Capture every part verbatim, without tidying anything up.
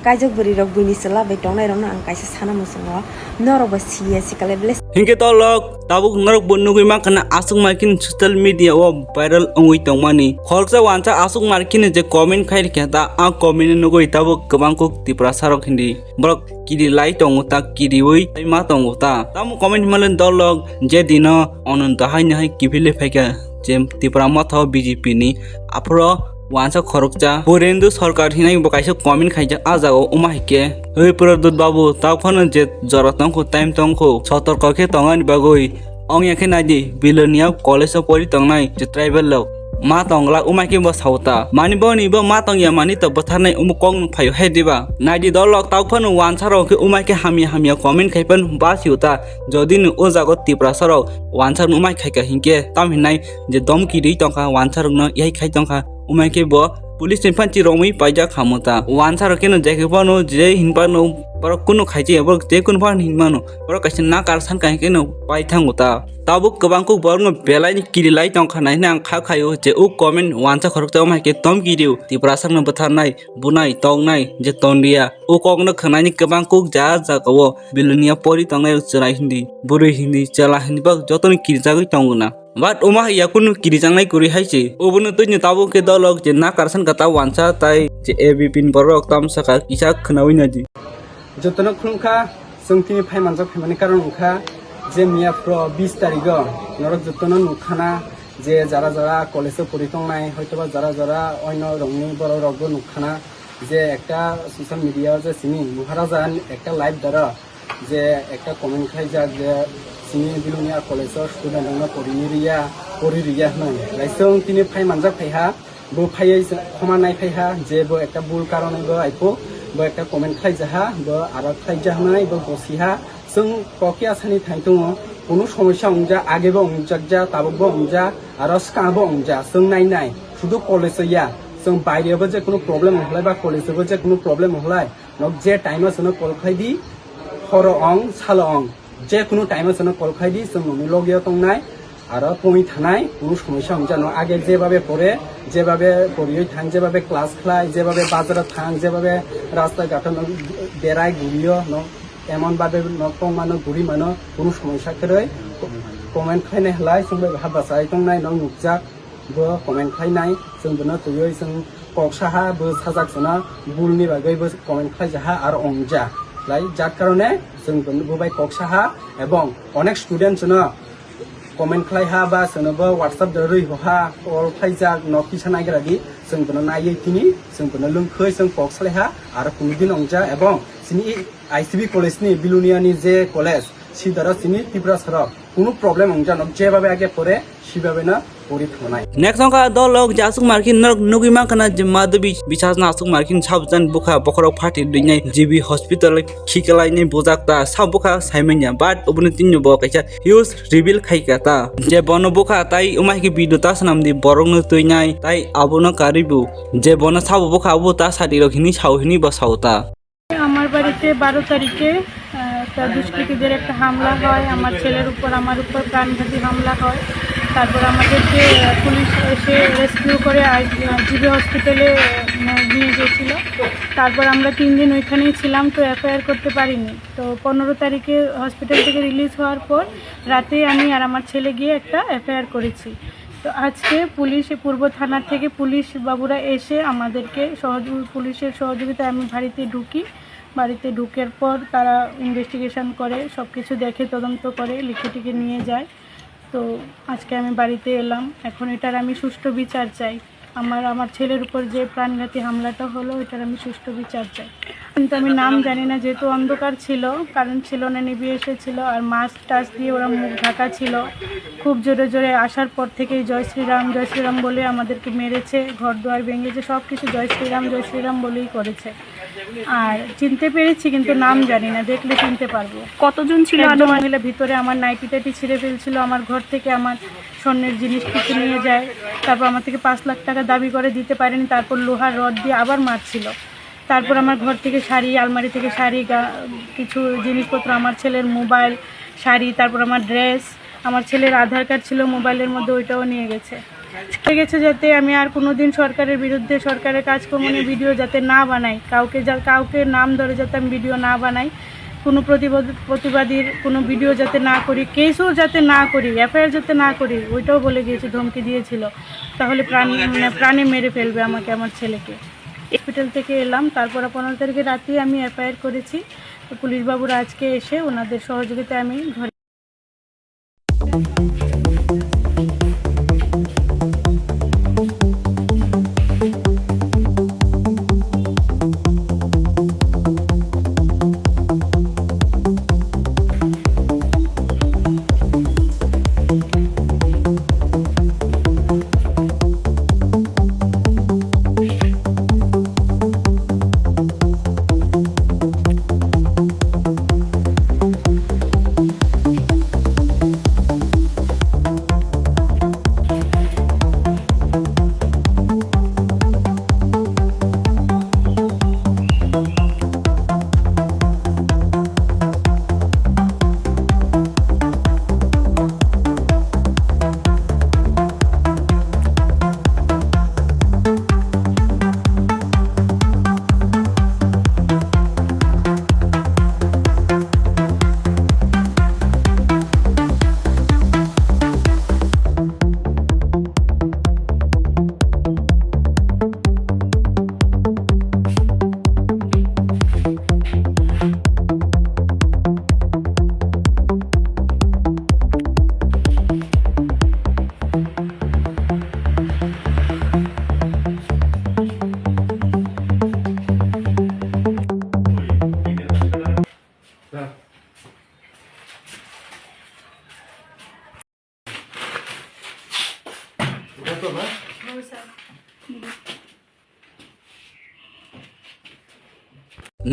Kaijak bwrwi rok buini chwla bai tongnai rokno ang kaisa sana muchungo norok bo siya sikale ble. Hinkhe tolok tabuk norok bo nugwi mankha na aswk maikin social media o viral wngwi tongmani. Khoroksa wansa aswk maikin je comment khai rikha ta, a comment nugwi tabuk kwbang kuk Tiprasa rok hindi. Borok kiri lai tongo ta, kiriwi ma tongo ta. Tamo comment himale dolok je dino ononto hai no hai kiphilwi phaikha je Tipra Motha o B J P ni aphuru wansa khoroksa Purendu Sarkar hinai bo kaisa comment khaijak a jagao wngma hai khe. Oi Pradut babu, ta phano je jora tongkho, time tongkho, sotorko khe tongani bagwi. Ong ya khe nai di, Bilonia college o pori tongnai je tribal rok ma tong glak, umai khe bo sao ta. Mani boni bo ma tong ya mani to bwtharnai umo kok nuk phaio hai diba? Nai di dolok, tau phano wansa rok khe umai khe hamya hamya comment khai phano ba sio ta. Jodi no o jago Tiprasa rok wansa rok umai khai kha hinkhe tam hinai je domki ri tong kha wansa rok no, yai khai tong kha, umai khe bo police ni phanchi romwi paijak kha mo ta. Wansa rok khe no je khe phano je hin phano borok kunu khai che, borok je kunu phano hin mano. Borok kaisa nakar san kaisa khe no pai thango ta. Tabuk kwbang kuk borokno belai ni kirilai tongkha nai hwnwi ang kha khaio je o comment wansa khoroksa wngma hai khe tom kirio Tiprasakno bwtharnai, bunai, tongnai je tonliya. O kokno khwnaini kwbang kuk ja jagao Bilonia pori tongnai rok chwrai hindi, bwrwi hindi, chwla hindi bak jotono kirijagwi tongo na. But omo hai yakunu kirijaknai kwrwi hai se. Obono twino tabuk khe dolok je nakar san kata wansa tai je A B P ni borok tam saka kisa khwnawi naidi. Jotono khulumkha, chwng tini phai manjak phaimani karon wngkha je miya phro bis tarigo norok jotono nukkhana je jara jara college o pori tongnai, hoitoba jara jara oino rokni borok rokbo nukkhana je ekta social media o je sini Maharaja ni ekta live dara je ekta comment khlaijak je sini Bilonia college o student rokno porini riya, pori riya hwnwi. Laisong tini phai manjak phaiha. Bo phaiwi khoma nai phaiha je bo ekta bul karonwi bo aiphu, bo ekta comment khlaijaha, bo aro khlaijak hwnwi bo gosiha. Chwng kokya sani thai tongo, kunu somosya wngja, age bo wngjak ja, tabuk bo wngja, aro swkang bo wngja, chwng nai nai. Sudu college o ya, chwng baire bo je kunu problem wng khlai ba college o bo je kunu problem wng khlai, nok je time o chwngno call khlai di, horo ong, salo ong. Je kunu time o chwngno call khai di, chwng nokni logi o tongnai, aro pongwi thanai, kunu somosya wngya no. Age jebabe pore, jebabe poriwi thang, jebabe class khlai, jebabe bazar o thang, jebabe rasta ghat o no berai guri o no, emon babe no tong mano, guri mano, kunu somosya kwrwi. Comment khlainai halai chwng bai ha bachai tongnai no nukjak. Bo comment khlainai, chwng bono twiwi chwng kok saha, bo sajak chwngno bulni bagwi bo comment khlaijaha aro ongja lai, jat karone chwng bono bo bai kok saha. Ebong onek student chwngno comment khlaiha ba chwngno bo WhatsApp de rwi hoha, call khlaijak, nok kisa naigra di, chwng bono naiwi tini chwng bono lwngkhwi chwng kok salaiha, aro kunu din ongja. Ebong chini I C B college ni, Bilonia ni je college, sidaro chini Tiprasa rok kunu problem wngya no, jebabe age pore sibabe no pori thangnai. Next wngkha dolok je aswk markin norok nugwi mankha na je Madhabi bisas no aswk markin sabjan bukha bokhorok phatwi rinai G B hospital khiklai ni bujak ta sa bukha saimanya, but oboni tinno bo kaisa huge reveal khai kha ta je bono bukha tai umai ki video ta swnam di borok no twinai tai abono karibu je bono sabo bukha abo ta sadi rok hini sao hini bo sao ta. আমার বাড়িতে বারো তারিখে, আহ, একটা দুষ্কৃতীদের একটা হামলা হয়, আমার ছেলের উপর, আমার উপর প্রাণঘাতী হামলা হয়। তারপর আমাদেরকে, আহ, পুলিশ এসে রেস্কিউ করে আই-, আহ, জি বি হসপিটালে, আহ, নিয়ে গিয়েছিল। তারপর আমরা তিন দিন ওইখানেই ছিলাম, তো এফআইআর করতে পারিনি। তো পনেরো তারিখে হসপিটাল থেকে রিলিজ হওয়ার পর রাতে আমি আর আমার ছেলে গিয়ে একটা এফআইআর করেছি। তো আজকে পুলিশ, পূর্ব থানা থেকে পুলিশ বাবুরা এসে আমাদেরকে সহযোগি-, পুলিশের সহযোগিতায় আমি বাড়িতে ঢুকি। বাড়িতে ঢুকের পর তারা ইনভেস্টিগেশন করে, সব কিছু দেখে, তদন্ত করে, লিখে টিকে নিয়ে যায়। তো আজকে আমি বাড়িতে এলাম। এখন এটার আমি সুষ্ঠু বিচার চাই। আমার, আমার ছেলের উপর যে প্রাণঘাতী হামলাটা হলো, এটার আমি সুষ্ঠু বিচার চাই। কিন্তু আমি নাম জানি না, যেহেতু অন্ধকার ছিল, কারেন্ট ছিল না, নিভে এসেছিল, আর মাস্ক টাস্ক দিয়ে ওরা মুখ ঢাকা ছিল। খুব জোরে জোরে আসার পর থেকেই "জয় শ্রীরাম, জয় শ্রীরাম" বলে আমাদেরকে মেরেছে, ঘর দুয়ার ভেঙেছে, সব কিছু "জয় শ্রীরাম, জয় শ্রীরাম" বলেই করেছে। আর চিনতে পেরেছি, কিন্তু নাম জানি না, দেখলে চিনতে পারবো। কতজন ছিল একজন আনুমানিক? মহিলা ভিতরে আমার নাইটি টাইটি ছিঁড়ে ফেলছিল, আমার ঘর থেকে আমার স্বর্ণের জিনিস কিছু নিয়ে যায়, তারপর আমার থেকে পাঁচ লাখ টাকা দাবি করে, দিতে পারেনি, তারপর লোহার রড দিয়ে আবার মারছিল। তারপর আমার ঘর থেকে শাড়ি, আলমারি থেকে শাড়ি, গা-, কিছু জিনিসপত্র, আমার ছেলের মোবাইল, শাড়ি, তারপর আমার ড্রেস, আমার ছেলের আধার কার্ড ছিল মোবাইলের মধ্যে, ওইটাও নিয়ে গেছে। হয়ে গেছে যাতে আমি আর কোনোদিন সরকারের বিরুদ্ধে, সরকারের কাজকর্ম নিয়ে ভিডিও যাতে না বানাই, কাউকে যা-, কাউকে নাম ধরে যাতে আমি ভিডিও না বানাই, কোনো প্রতিবাদ, প্রতিবাদীর কোনো ভিডিও যাতে না করি, কেসও যাতে না করি, এফআইআর যাতে না করি, ওইটাও বলে গিয়েছে, ধমকি দিয়েছিল। তাহলে প্রাণ, মানে, প্রাণে মেরে ফেলবে আমাকে, আমার ছেলেকে। হসপিটাল থেকে এলাম, তারপর পনেরো তারিখে রাতেই আমি এফআইআর করেছি। তো পুলিশ বাবুরা আজকে এসে ওনাদের সহযোগিতায় আমি ঘরে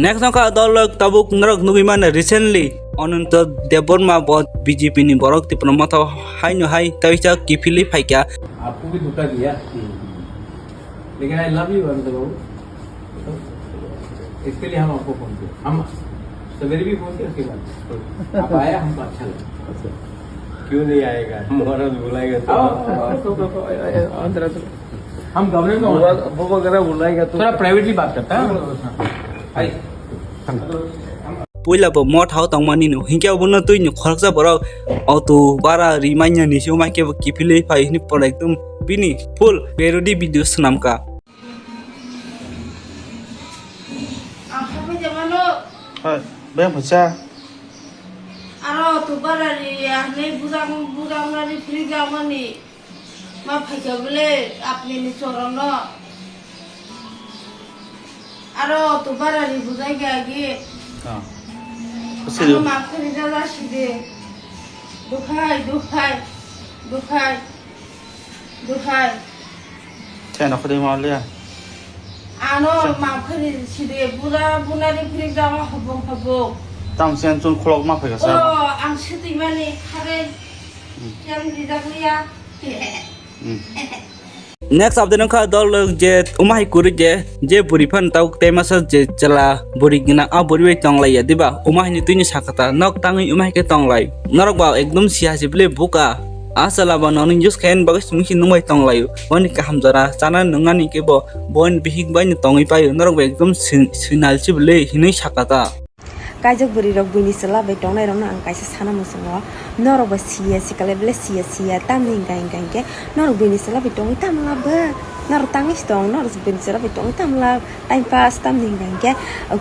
Next wngkha dolok tabuk norok nugwi mano recently Ananto Debbarma bo B J P ni borok Tipra Motha haino hai kaisa kiphilwi phaikha. आपको भी धोखा दिया। लेकिन I love you, अनंत बाबू। इसके लिए हम आपको फोन किया। हम सवेरे भी फोन किया, उसके बाद आप आए, हमको अच्छा लगा। क्यों नहीं आएगा? महाराज बुलाएगा तो। आओ, आओ, आओ, आओ, आओ, आओ, अंदर आ जाओ। हम गवर्नमेंट में बुआ, बुआ वगैरह बुलाएगा तो। थोड़ा प्राइवेटली बात करता है। आइए। Puila bo motha o tongmani no, hinkhe obono twi ni khoroksa borok auto bara ri manya ni se, o mai khe bo kiphilwi phai hwnwi pore ekdom bini full parody video swnam kha. Ang khapai de mano. Hai, beng phaisa. Aro auto bara ri ya, nei bujang, bujang nani phiri gamani. Ma phaikha bole apni ni chorono. Aro auto bara ri bujai ge agi. Ah. Ano ma khari jala side. Dukhai, dukhai, dukhai, dukhai. Chai no khari ma le. Ano ma khari side bura bunari phiri jama hobong hobong. Tam sen chun khulok ma phaikha sa. Oh, ang sitwi mani khare. Hmm. Yang rijak liya. Hmm. Next update wngkha dol je umahai kwrwi je, je bwrwi phano tabuk tei masa je chwla bwrwi gwnang a bwrwi bai tonglaiya diba? Umahai ni twini sakha ta nok tangwi umahai khe tonglai. Norok ba ekdom siya si bwlwi buka. A chwla ba noni use khaina bagwi simi si nungbai tonglaio. Boni kaham jora chana nungnani khe bo boni bihik bai no tongwi paio. Norok ba ekdom si-, sinal si bwlwi hinwi sakha ta. Kaijak bwrwi rok buini chwla bai tongnai rokno ang kaisa sana muchungo, norok bo siya sikalai belai siya siya tamni hinkha hinkha hinkhe norok buini chwla bai tongwi tamla bo, norok tangwi se tong, norok buini chwla bai tongwi tamla time pass tamni hinkha hinkhe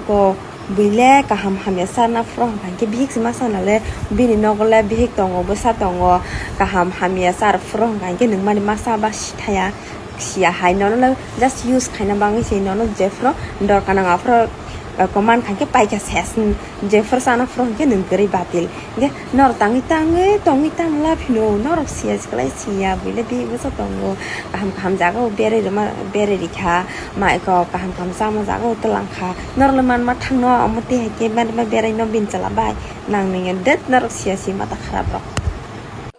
ko buile kaham hamya sana phuru hinkha hinkhe bihik se ma sana le bini nogo le bihik tongo bwsa tongo kaham hamya char phuru hinkha hinkhe nwng mani masa ba sithaya. Siya hai nono le just use khaina bagwi se nono jephuru dorkar nang aphuru, eh, command khaikhe paikha ses, jephuru chana phuru hinkhe nwng kwrwi batil. Hinkhe norok tangwi tangwi tongwi tamla phino norok siya siklai siya buile bihik bwsa tongo kaham kaham jaga o berai rwma berai rikha ma eko kaham kaham chama jaga o twlang kha norok le manma thangno omo tei hai khe mani ma berai no bini chwla bai nang nungya det norok siya si mata kharap rok.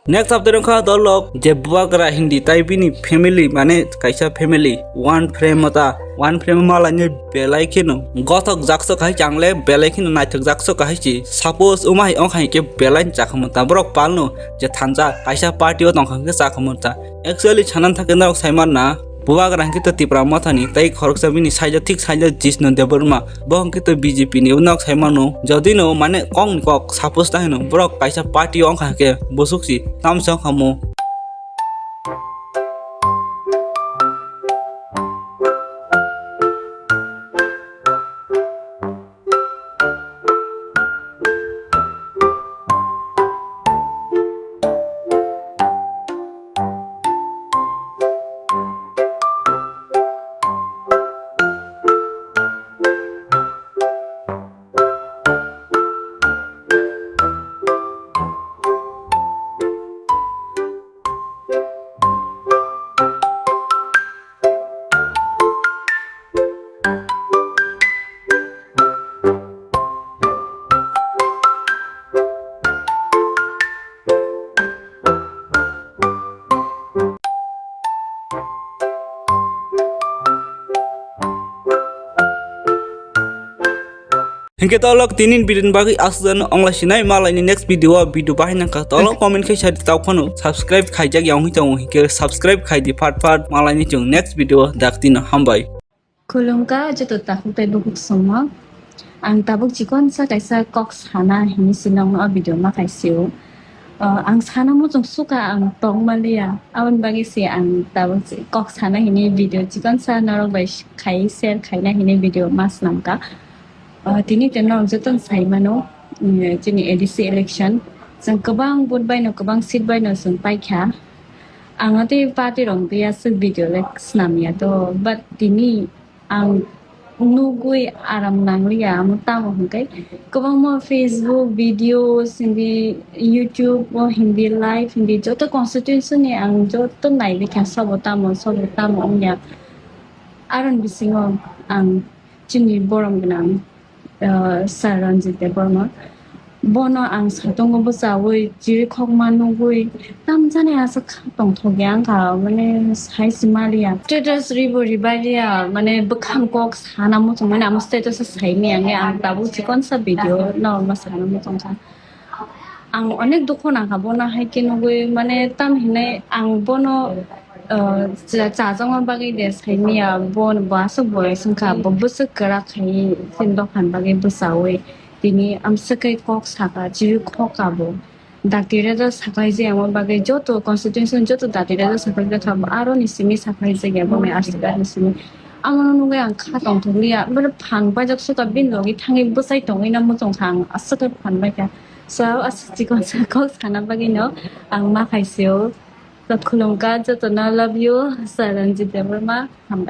Next update wngkha dolok je bubagra Hindi tai bini family mane kaisa family one frame mata one frame malaini belai kheno gothok jakso kahai changle belai kheno naithok jakso kahai chi suppose umai ongkha hinkhe belai chakhamata borok palno je thansa kaisa party o tongkha hinkhe chakhamata actually sanan thakhe norok saimanna bubagra hinkhe to Tipra Mothani tei khoroksa bini side o thik side o Jishnu Debbarma. Bo hwnkhe to B J P ni nok sai mano. Jodi no mane kok ni kok suppose ta hino borok kaisa party o wngkha khe bwswk si tamsa wngkha mo. Hinkhe tolok tinin video ni bagwi aswk jano ongla sinai malai ni next video o video bahai nangkha tolok comment khai sadi tau phano subscribe khaijak ya wngwi tongo hinkhe subscribe khai di phat phat malai ni chwng next video o dakti no hambai. Khulumkha joto takhuk tei bukhuk songno. Ang tabuk chikonsa kaisa kok sana hini sinong o video ma kaisio. Uh, ang sana muchung suka ang tong maliya. Aboni bagwi se ang tabuk chi-, kok sana hini video chikonsa norok bai sh-, khai share khaina hini video ma swnamkha. Uh, tini te norok joto sai mano, mm, chini A D C election. Chwng kwbang vote bai no, kwbang seat bai no chwng paikha. Ang tei party rok tei aswk video le swnam ya to, but tini ang nugwi aram nangliya, amo tamo hwnkhe kwbangma Facebook videos, hindi YouTube o, hindi live, hindi joto constituency ni ang joto naibikha, sobo tamo, sobo tamo wngya. Aron bisingo ang chini borom gwnang, uh, Sir Ranjit Debbarma. Bono ang satungo bwchaui chirikhokma nugui tamjani aswk kha tongthokya wngkha, mane sai se maliya. Status ribo ribaliya, mane bwkhang kok sana muchungmani amo status o saimaya, ang tabuk chikonsa video no ma sana muchungkha. Ang onek dukho nangkha bono hai khe nugui, mane tam hinai ang bono, uh, cha-, chajakma bagwi de saimaya, bo, bo aswk boyos wngkha, bo bwswk kwrak khai chini dophani bagwi bwchaui tini amswk khe kok saka, chirikhokha bo. Dakti rajak saklai jaya bagwi joto constituency joto dakti rajak saklai jakha bo, aroni simi saklai jakya bo mai aswk aroni simi. Amono nugui ang kha tongthokliya, boro phan paijak suka bini logi thangwi bwchai tongwi no muchungkha ang aswk khe phan paikha. So, aswk chikon sa kok sana bagwi no ang ma khaisio. So, khulumkha jotono, love you, Sir Ranjit Debbarma. Hambai.